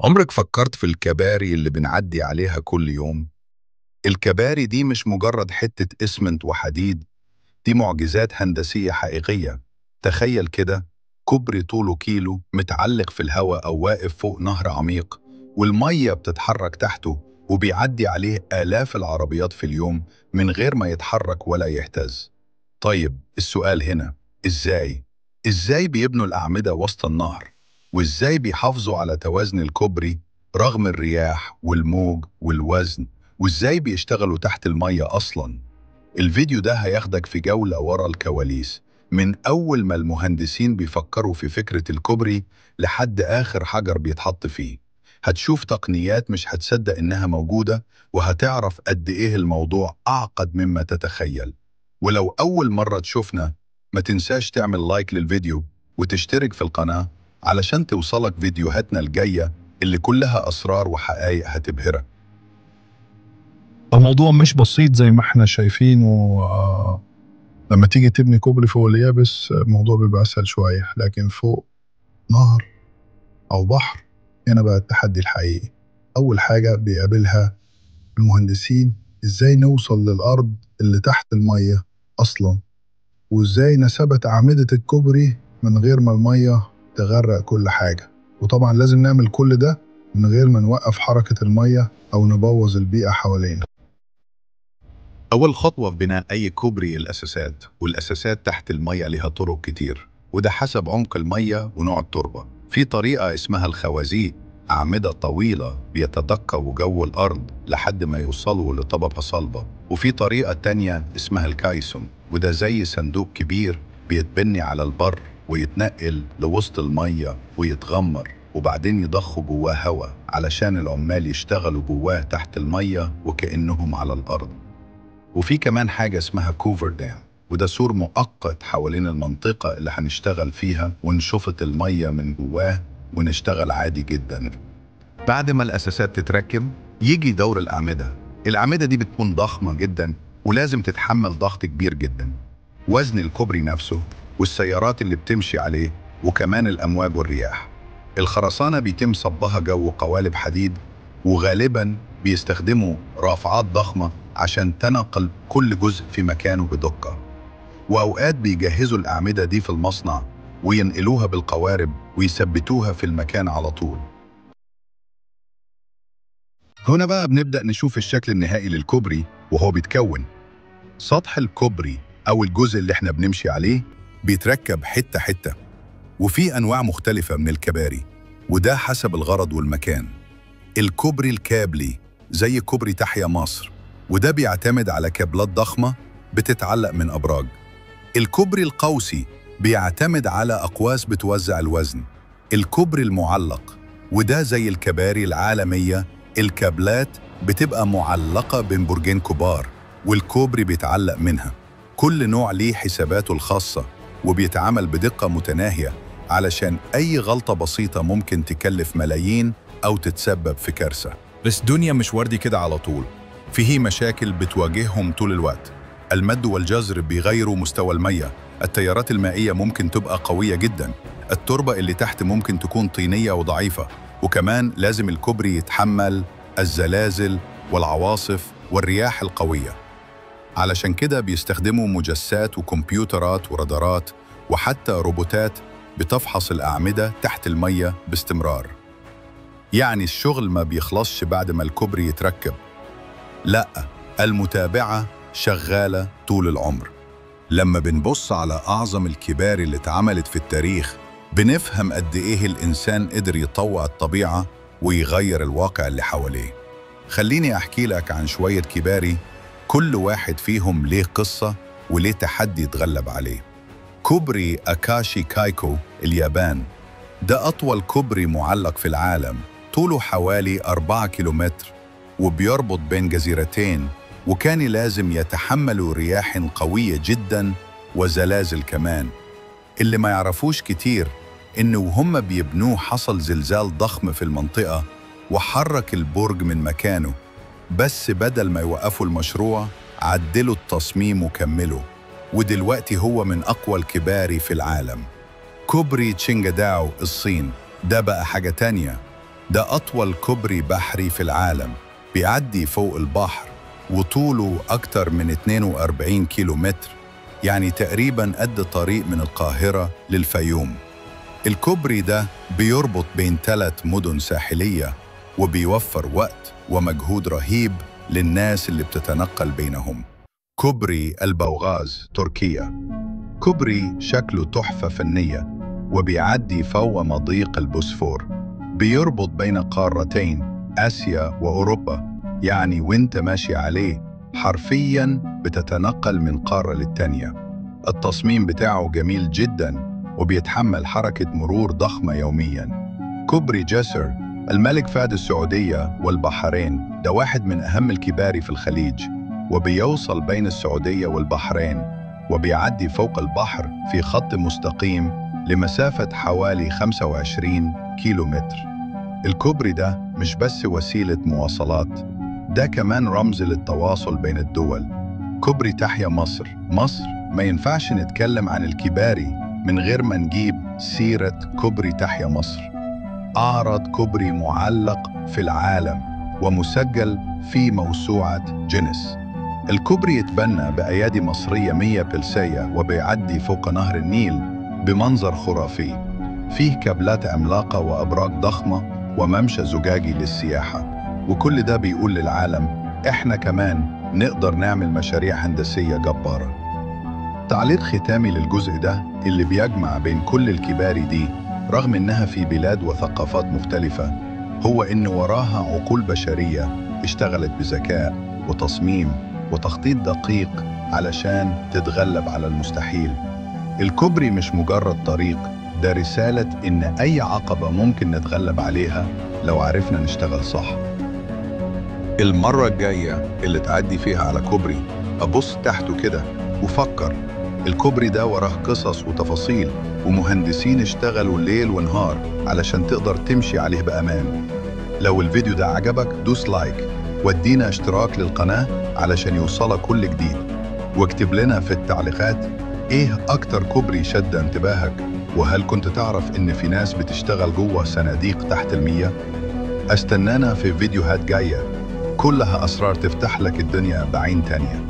عمرك فكرت في الكباري اللي بنعدي عليها كل يوم؟ الكباري دي مش مجرد حتة اسمنت وحديد، دي معجزات هندسية حقيقية. تخيل كده كوبري طوله كيلو متعلق في الهواء أو واقف فوق نهر عميق، والمية بتتحرك تحته وبيعدي عليه آلاف العربيات في اليوم من غير ما يتحرك ولا يهتز. طيب السؤال هنا، إزاي؟ إزاي بيبنوا الأعمدة وسط النهر؟ وإزاي بيحافظوا على توازن الكوبري رغم الرياح والموج والوزن؟ وإزاي بيشتغلوا تحت المية أصلاً؟ الفيديو ده هياخدك في جولة ورا الكواليس، من أول ما المهندسين بيفكروا في فكرة الكوبري لحد آخر حجر بيتحط فيه. هتشوف تقنيات مش هتصدق إنها موجودة، وهتعرف قد إيه الموضوع أعقد مما تتخيل. ولو أول مرة تشوفنا، ما تنساش تعمل like للفيديو وتشترك في القناة علشان توصلك فيديوهاتنا الجاية اللي كلها أسرار وحقائق هتبهرك. الموضوع مش بسيط زي ما احنا شايفينه. لما تيجي تبني كوبري فوق اليابس الموضوع بيبقى أسهل شوية، لكن فوق نهر أو بحر هنا بقى التحدي الحقيقي. أول حاجة بيقابلها المهندسين إزاي نوصل للأرض اللي تحت المية أصلا، وإزاي نثبت أعمدة الكوبري من غير ما المية تغرق كل حاجة. وطبعا لازم نعمل كل ده من غير ما نوقف حركة المية أو نبوظ البيئة حوالينا. أول خطوة في بناء أي كوبري الأساسات، والأساسات تحت المية لها طرق كتير، وده حسب عمق المية ونوع التربة. في طريقة اسمها الخوازيق، أعمدة طويلة بيتدقوا جو الأرض لحد ما يوصلوا لطبقة صلبة. وفي طريقة تانية اسمها الكايسون، وده زي صندوق كبير بيتبني على البر ويتنقل لوسط المية ويتغمر، وبعدين يضخوا جواه هواء علشان العمال يشتغلوا جواه تحت المية وكأنهم على الأرض. وفي كمان حاجة اسمها cover dam، وده سور مؤقت حوالين المنطقة اللي هنشتغل فيها ونشفط المية من جواه ونشتغل عادي جدا. بعد ما الأساسات تتركب يجي دور الأعمدة. الأعمدة دي بتكون ضخمة جدا ولازم تتحمل ضغط كبير جدا، وزن الكوبري نفسه والسيارات اللي بتمشي عليه وكمان الأمواج والرياح. الخرسانة بيتم صبها جو قوالب حديد، وغالبا بيستخدموا رافعات ضخمة عشان تنقل كل جزء في مكانه بدقة. وأوقات بيجهزوا الأعمدة دي في المصنع وينقلوها بالقوارب ويثبتوها في المكان على طول. هنا بقى بنبدأ نشوف الشكل النهائي للكوبري وهو بيتكون. سطح الكوبري أو الجزء اللي احنا بنمشي عليه بيتركب حتة حتة، وفي أنواع مختلفة من الكباري، وده حسب الغرض والمكان. الكوبري الكابلي زي كوبري تحيا مصر، وده بيعتمد على كابلات ضخمة بتتعلق من أبراج. الكوبري القوسي بيعتمد على أقواس بتوزع الوزن. الكوبري المعلق، وده زي الكباري العالمية، الكابلات بتبقى معلقة بين برجين كبار والكوبري بيتعلق منها. كل نوع ليه حساباته الخاصة وبيتعامل بدقة متناهية، علشان أي غلطة بسيطة ممكن تكلف ملايين أو تتسبب في كارثة. بس دنيا مش وردي كده على طول، فيه مشاكل بتواجههم طول الوقت. المد والجزر بيغيروا مستوى المية، التيارات المائية ممكن تبقى قوية جدا، التربة اللي تحت ممكن تكون طينية وضعيفة، وكمان لازم الكوبري يتحمل الزلازل والعواصف والرياح القوية. علشان كده بيستخدموا مجسات وكمبيوترات ورادارات وحتى روبوتات بتفحص الأعمدة تحت المية باستمرار. يعني الشغل ما بيخلصش بعد ما الكوبري يتركب، لا، المتابعة شغالة طول العمر. لما بنبص على أعظم الكباري اللي اتعملت في التاريخ بنفهم قد إيه الإنسان قدر يطوع الطبيعة ويغير الواقع اللي حواليه. خليني أحكي لك عن شوية كباري كل واحد فيهم ليه قصة وليه تحدي يتغلب عليه. كوبري أكاشي كايكو اليابان، ده أطول كوبري معلق في العالم، طوله حوالي 4 كيلومتر وبيربط بين جزيرتين، وكان لازم يتحملوا رياح قوية جدا وزلازل كمان. اللي ما يعرفوش كتير إنه وهم بيبنوه حصل زلزال ضخم في المنطقة وحرك البرج من مكانه، بس بدل ما يوقفوا المشروع عدلوا التصميم وكملوا، ودلوقتي هو من أقوى الكباري في العالم. كوبري تشينجداو الصين، ده بقى حاجة تانية. ده أطول كوبري بحري في العالم، بيعدي فوق البحر وطوله أكتر من 42 كيلومتر، يعني تقريباً قد طريق من القاهرة للفيوم. الكوبري ده بيربط بين 3 مدن ساحلية وبيوفر وقت ومجهود رهيب للناس اللي بتتنقل بينهم. كوبري البوغاز، تركيا. كوبري شكله تحفة فنية وبيعدي فوق مضيق البوسفور، بيربط بين قارتين آسيا وأوروبا، يعني وانت ماشي عليه حرفياً بتتنقل من قارة للتانية. التصميم بتاعه جميل جداً وبيتحمل حركة مرور ضخمة يومياً. كوبري جسر الملك فهد السعودية والبحرين، ده واحد من أهم الكباري في الخليج، وبيوصل بين السعودية والبحرين وبيعدي فوق البحر في خط مستقيم لمسافة حوالي 25 كيلومتر. الكوبري ده مش بس وسيلة مواصلات، ده كمان رمز للتواصل بين الدول. كوبري تحيا مصر. مصر ما ينفعش نتكلم عن الكباري من غير ما نجيب سيرة كوبري تحيا مصر، أعرض كوبري معلق في العالم ومسجل في موسوعة جينيس. الكوبري اتبنى بأيادي مصرية 100% وبيعدي فوق نهر النيل بمنظر خرافي، فيه كابلات عملاقة وأبراج ضخمة وممشى زجاجي للسياحة، وكل ده بيقول للعالم إحنا كمان نقدر نعمل مشاريع هندسية جبارة. تعليق ختامي للجزء ده اللي بيجمع بين كل الكباري دي رغم إنها في بلاد وثقافات مختلفة، هو إن وراها عقول بشرية اشتغلت بذكاء وتصميم وتخطيط دقيق علشان تتغلب على المستحيل. الكوبري مش مجرد طريق، ده رسالة إن أي عقبة ممكن نتغلب عليها لو عرفنا نشتغل صح. المرة الجاية اللي تعدي فيها على كوبري أبص تحته كده وفكر، الكوبري ده وراه قصص وتفاصيل ومهندسين اشتغلوا ليل ونهار علشان تقدر تمشي عليه بأمان. لو الفيديو ده عجبك دوس like وادينا اشتراك للقناة علشان يوصلك كل جديد، واكتب لنا في التعليقات ايه اكتر كوبري شد انتباهك، وهل كنت تعرف ان في ناس بتشتغل جوه صناديق تحت المية؟ استنانا في فيديوهات جاية كلها أسرار تفتح لك الدنيا بعين تانية.